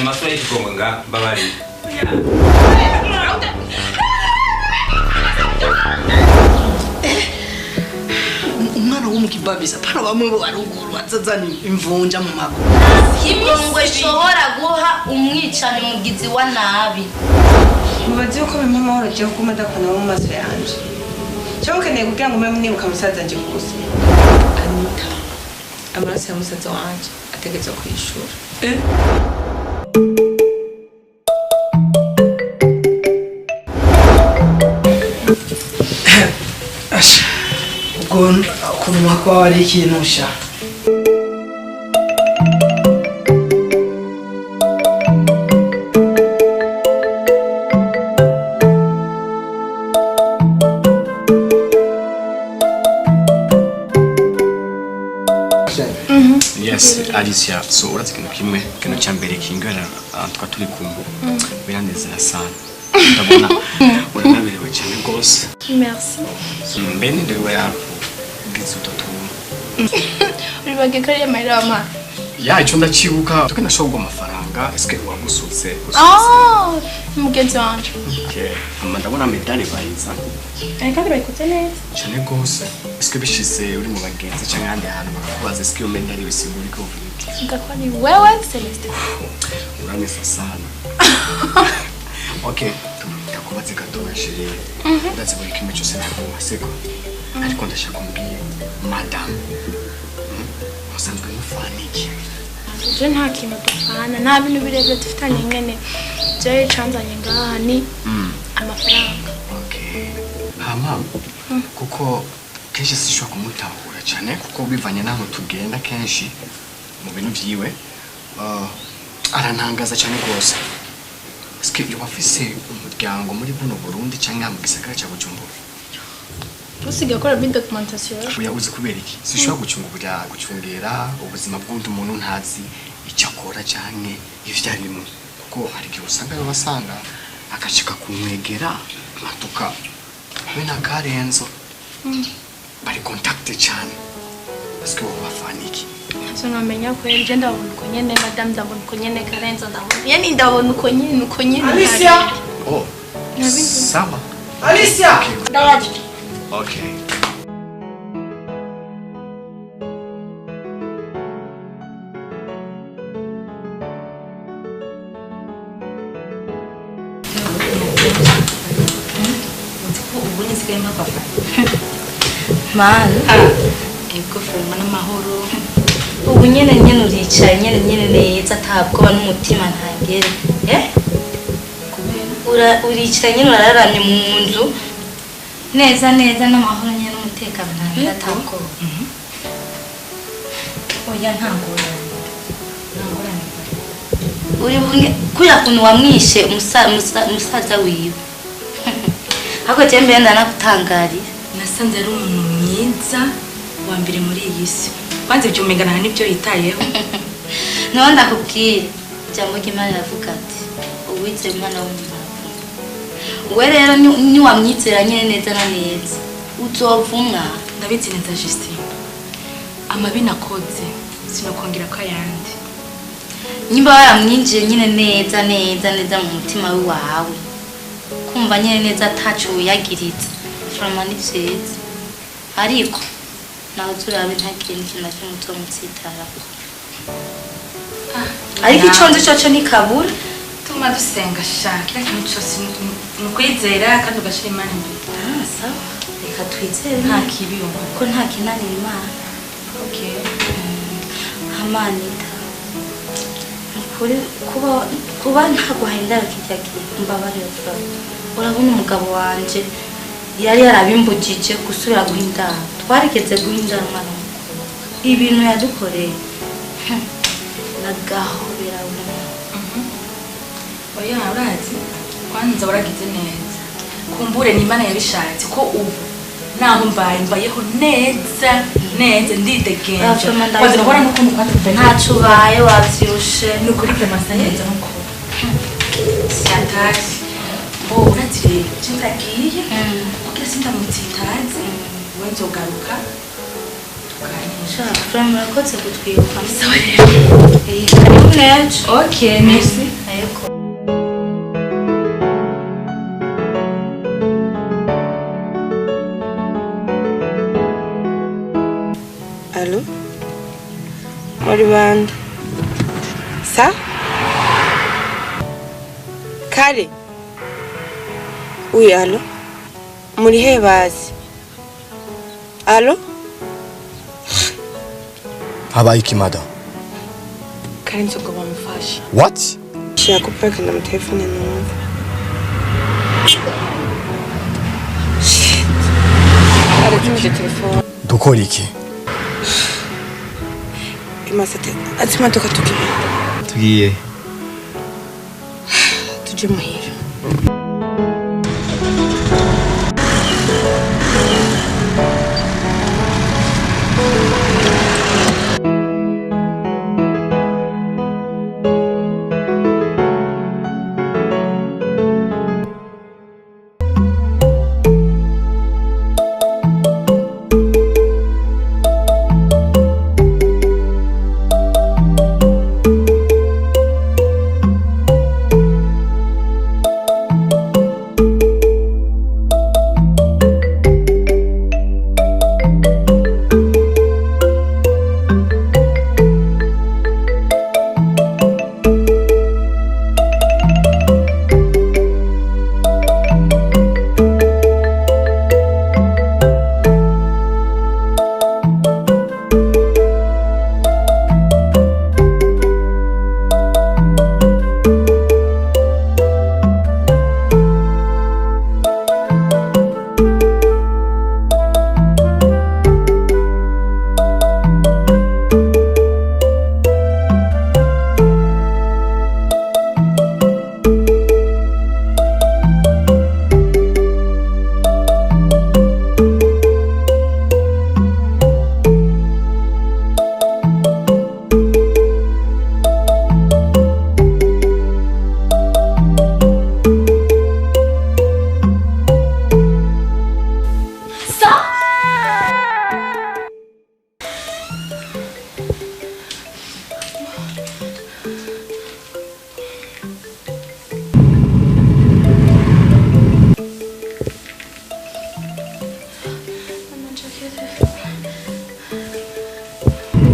Amasura y'ikigongo nga mbabarira. Umwana w'umukibabisa pano bamwe bo baruguru bazazana imvunja mu maguru. Ngo ishobora guha umwicanyi mugizi wa nabi. Mubaze yuko bimpa amahoro jewe kuguma ndakubona mu maso yanje. Cyangwa ukeneye kugira ngo mbe mwibuka musaza nje gusa. Anita, amaraso ya musaza wanje ategerezwa kwishura. Asha, ubwo ukuntu kwawe ari ikintu sha. Yes, Alicia, so urazi ikintu kimwe, ikintu cya mbere kingana twa turi kumwe. Biranezera sana. Ndabona uranaberewe cyane rwose. Merci. Mbe ninde we yagize utwo tuntu? Uribagiye ko ariyo mahera wampaye? Ya, icyo ndacibuka. Tuke ndashobora amafaranga, eske wagusutse? Ah, mugenzi wanje. Okay. Ama ndabona medali bayiza. Kandi bayikoze neza. Cyane rwose. Eske bishize uri mu bagenzi cyangwa ahandi hantu bakakubaza eske iyo medali bisigura ko uvuga iki? Vuga ko ari wewe Celestin. Uranesa sana. Okay, ndakubaze gatoya chérie. Ndazi buri kimwe cyose ndaguha, siko? Ariko ndashaka umbwire, madame. Musanzwe mufana iki? Je nta kintu dupfana, nta bintu birebire dufitanye nyene. Je icanzanye ngaha ni amafaranga. Okay. Hama, kuko kenshi sishobora kumutahura cyane kuko bivanye n'aho tugenda kenshi mu bintu vyiwe, arantangaza cyane rwose. Eske yoba afise umuryango muri buno Burundi canke mu gisagara ca Bujumbura? Usigaye ukora muri documentation. Oya, uzi kubera iki? Sishobora gucunga gucungera ubuzima bw'undi muntu ntazi icyo akora canke ivyo arimo. Kuko hari igihe usanga basanga akashika kumwegera atuka we na Karenzo bari contact cyane. Eske wowe bafana iki? Ntavyo nomenya kweri, je ndabona uko nyene, madame ndabona uko nyene, Karenzo ndabona. Yani ndabona uko nyene, uko nyene. Alicia! Oh, sawa. Alicia! Ndaje. Okay. Ubu nisigaye mpapapa. Mana, Ego furuma n'amahoro. Ubu nyene nyene uricaye nyene nyene neza atabwoba n'umutima ntangere. Eh? Uricaye nyene urararamye mu nzu neza neza n'amahoro nyene n'umutekano ntangere atabwoba. Oya, nta ngorane. Nta ngorane. Uri bunge kuriya kuntu wamwishe musaza wiwe. Ariko je mbere ndanagutangarira. Nasanze ari umuntu mwiza wa mbere muri iyi si. Kwanza ibyo umenga nta n'ibyo yitayeho. Niho ndakubwira ijambo ry'Imana riravuga ati uwizeye umwana w'umuntu aravumwa. We rero niwamwizera nyene neza na neza uzovumwa. Ndabizi neza Justine. Amabi nakoze sinokongera ko ayandi. Nimba waramwinjiye nyine neza neza neza mu mutima wawe, kumva nyine neza ataco wiyagiriza, vraiment ni vyiza. Ariko nawe uzurabe ntagire n'ikintu na kimwe uzomutsitarako. Ariko ico nzi coco ni kabura. Tuma dusenga sha, kila kintu cose ni ukwizera kandi ugashira Imana imbere. Ah, sawa. Reka twizere Nta kibi yumva. ko nta kinanira Imana. Okay. Amanita. Ukuri kuba ntaguhaye indaro kirya gihe, mbabarira Flora. Urabona umugabo wanje yari yarabimbujije gusubira guha indaro. Twarigeze guha indaro umwana w'umukobwa. Ibintu yadukoreye. Nagahobera umuntu. Oya, urazi kwanza waragize neza. Kumbure ni Imana yabishatse ko ubu naho mbaye mbayeho neza neza ndidegenja. Urashoma Kwanza ndabona n'ukuntu kwanza Ntaco ubaye wavyibushe. Ni ukuri vraiment neza nuko. Siatari. Bo urazi rero je ndagiye kugira sindamutsitaze we nzogaruka Tuganire. Sha, vraiment murakoze kutwibuka. Sawa rero. Karibu nejo. Okay, merci. Yego. Alo? Muri bande? Sa? Kare? Oui, alo? Muri he bazi? Alo? Habaye iki mada? Kare nzoga bamufashe. What? Shira kupaka na telefone numva. Shit. Arazimije telefone. Dukora iki? Imasate. Ati imodoka tugiye. Tugiye. Tuje muhira.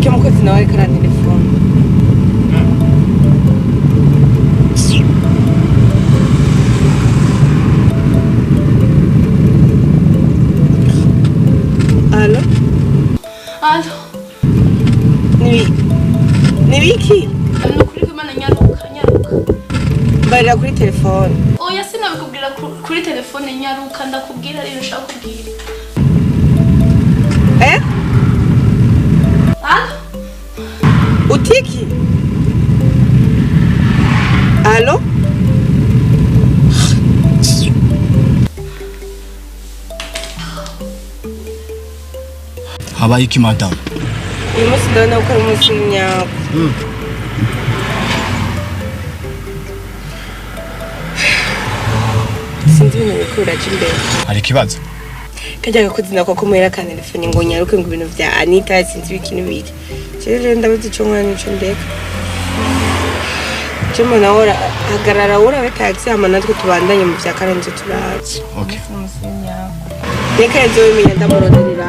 Ke mukozi nawe ariko arantelefone. Alo? Alo. Nibiki? Ni ukuri kw'Imana nyaruka, nyaruka. Mbarira kuri telefone. Oya sinabikubwira kuri telefone, nyaruka ndakubwira rero ushaka kubwira. Eh? Alo? Utiki? Alo? Habaye iki madamu? Uyu munsi ndabona ko ari umunsi w'imyaku. Sinzi ibintu biriko biraja imbere. Hari ikibazo? Karya gakozi nako ko muhera kantelefone ngo nyaruke ngo ibintu vya Anita sinzi ibiki n'ibiki. Jewe rero ndabuze ico nkora n'ico ndeka. Je mbona wora hagarara urabe taxi hama natwe tubandanye mu vya Karenzo turaze. Okay. Reka nzobimenya ndamuronderera.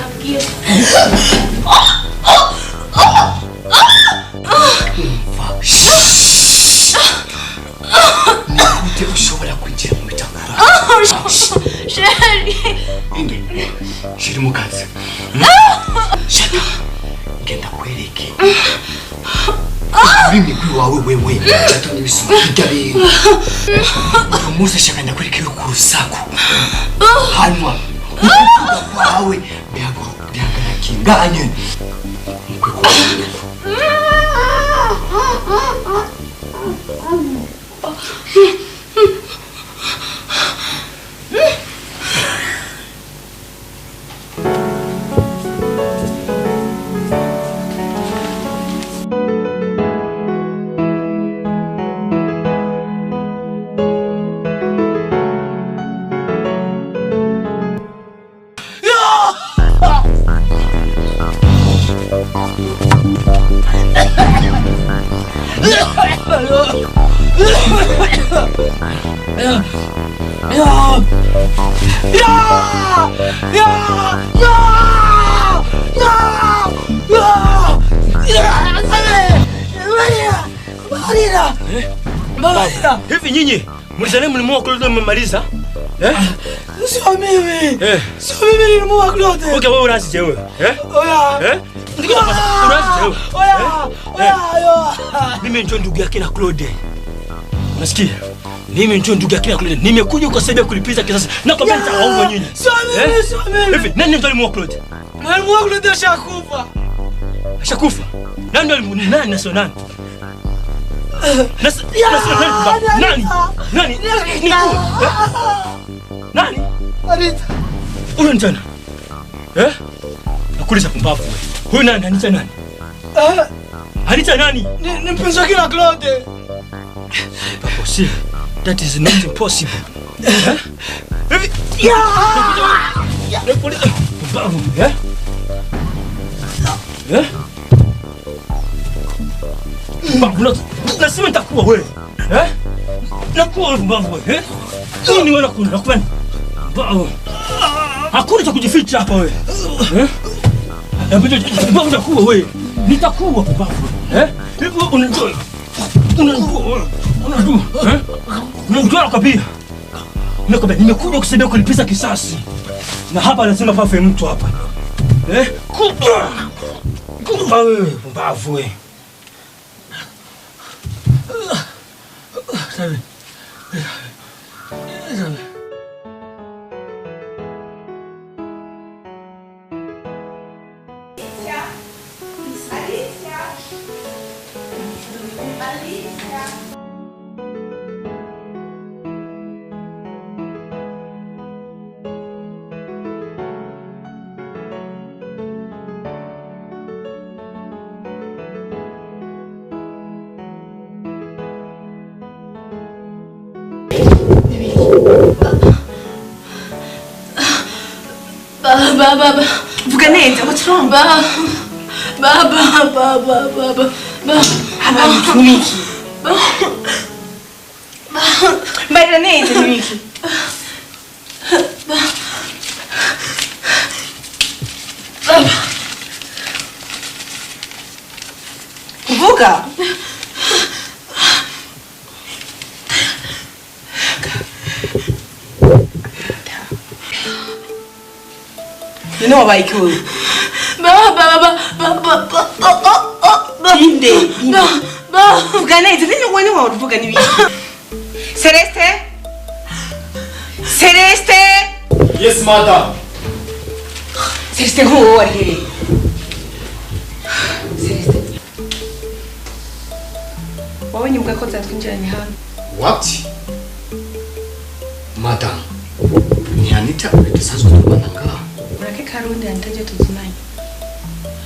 Ndabwiye. Ni gute ushobora kwinjira mu miryango? Chéri. Inde shiri mu kazi. Shata, ngenda kwereke ururimi rw'iwawe wewe cyatumye ibisuma bijya bintu. Uyu munsi shaka ndakwereke yuko urusaku hanyuma ukuvuga kwawe bihagarara mukwiye kuba. Hivi nyinyi mlizana mlimuua Claude mmemaliza? Eh? Sio mimi. Eh. Sio mimi nilimuua Claude. Okay, wewe unazi wewe. Eh? Oya. Eh? Ndiko unazi wewe. Oya. Oya, oya. Mimi ndio ndugu yake na Claude. Unasikia? Mimi ndio ndugu yake na Claude. Nimekuja kwa sababu ya kulipiza kisasi. Na kwa nini nitawaua nyinyi? Sio mimi, sio mimi. Hivi nani ndio alimuua Claude? Nilimuua Claude ashakufa. Ashakufa. Nani ndio alimuua? Nani na sio nani? Nani? Nani? Nani? Anita. Huyu ni tena. Eh? Nakuuliza pumbavu wewe. Huyu nani? Anita nani? Anita nani? Ni mpenzi wake na Claude. Pas possible. That is not impossible. Eh? Hivi. Nakuuliza pumbavu, eh? Eh? Pumbavu, nasema nitakuwa wewe. Eh? Nakuwa wewe pumbavu wewe, eh? Nini wewe nakuna? Nakupenda. Pumbavu. Hakuna cha kujificha hapa wewe. Eh? Pumbavu nitakuwa wewe. Nitakuwa pumbavu. Eh? Hivi unajua. Unajua. Unajua. Eh? Unajua kabisa. Nakwambia nimekuja kusaidia kulipiza kisasi. Na hapa lazima pafe mtu hapa. Eh? Kuba. Kuba wewe pumbavu wewe. Sabe. Sabe. Ba ba ba. Vuga neza, what's wrong? Ba ba ba ba ba ba ba ba. Abantu niki? Mbarira neza niki? Ba. Ba. Vuga. None wabaye iki wewe? Ba ba ba ba ba ba ba ba. Inde, inde. Ba. Vuga neza, nini wewe wavuga ni biki? Celeste? Celeste? Yes, madam. Celeste nk'uwo ari hehe? Celeste. Wabonye imbwa ko zatwinjiranye hano? What? Madam, ni Anita dusanzwe tubana ngaha. Urake Karundi Anita je tuzimanye.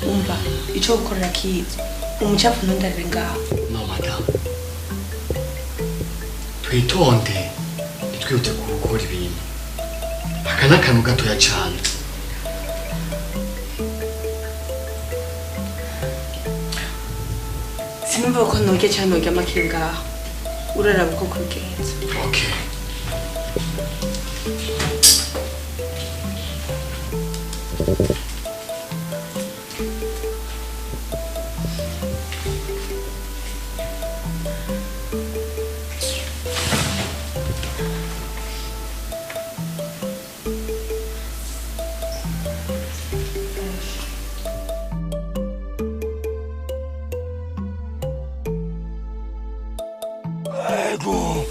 Umva, ico gukorera kizi. Umucafu ntundarire ngaha. No, madam. Twitonde, ntitwihute gukora ibintu. Aka ni akantu gatoya cane. Sinumva ko norya canke norya make ngaha. Uraraba uko kubigenza. Okay. Ego,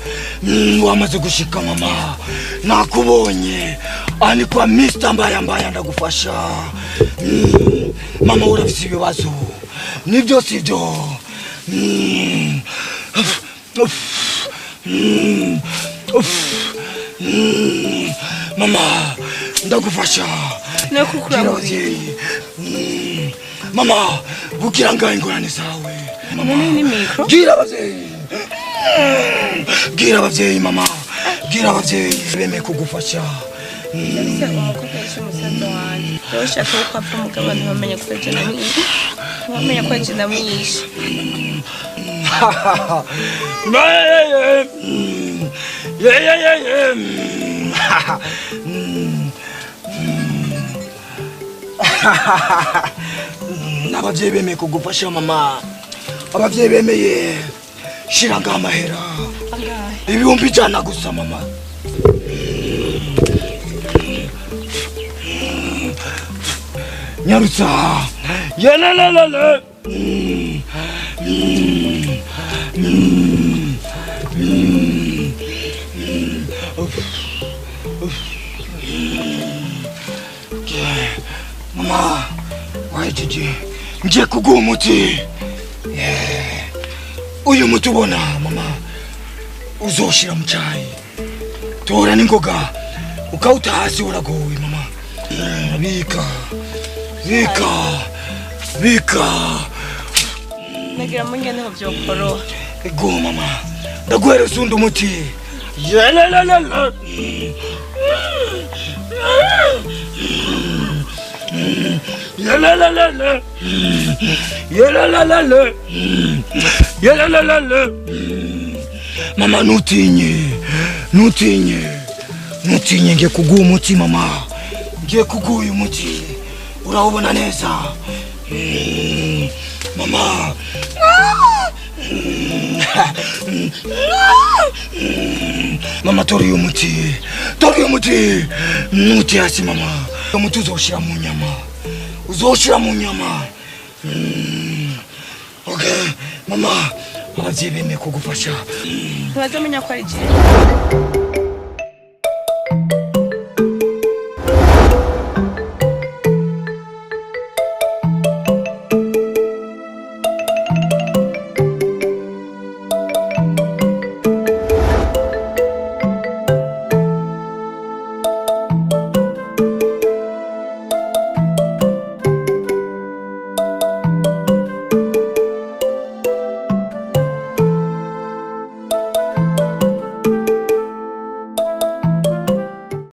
wamaze gushika mama, nakubonye ani kwa Mr. Mbaya Mbaya ndagufasha. Mama urafise ibibazo nibyo sibyo? Mama ndagufasha. Nakukura. Gira abavyeyi. Mama bugira ngaho ingorane zawe mama. None ni mikro? Gira abavyeyi, bwira abavyeyi mama, bwira abavyeyi bemeye kugufasha. Ndafise umukobwa yishe umusaza wanje. Rero ushaka ko apfa mugabo ntibamenye ko ejo namwishe. Ntibamenye ko ejo namwishe. Abavyeyi bemeye kugufasha mama, abavyeyi bemeye. Shira ngaho amahera 100,000 gusa mama. Nyarutsa. Yelelelele. Mama, wahejeje ngiye kuguha umuti. Uyu muti ubona mama uzoshira mu cayi, tora n'ingoga ukawuta hasi uragowe mama. Bika bika bika. Nagira munge niho vyokoroha. Ego mama, ndaguhereza undi umuti. Yelelelele. Yelelelele. Yelelelele. Yelelelele. Mama ntutinye, ntutinye, ntutinye, ngiye kuguha umuti mama, ngiye kuguha uyu muti urawubona neza. Mama. Mama tora uyu muti, tora uyu muti, ntuti hasi mama. Uyu muti uzoshira mu nyama, uzoshira mu nyama. Okay, mama, abavyeyi bemeye kugufasha. Ntibazomenya ko ari jewe.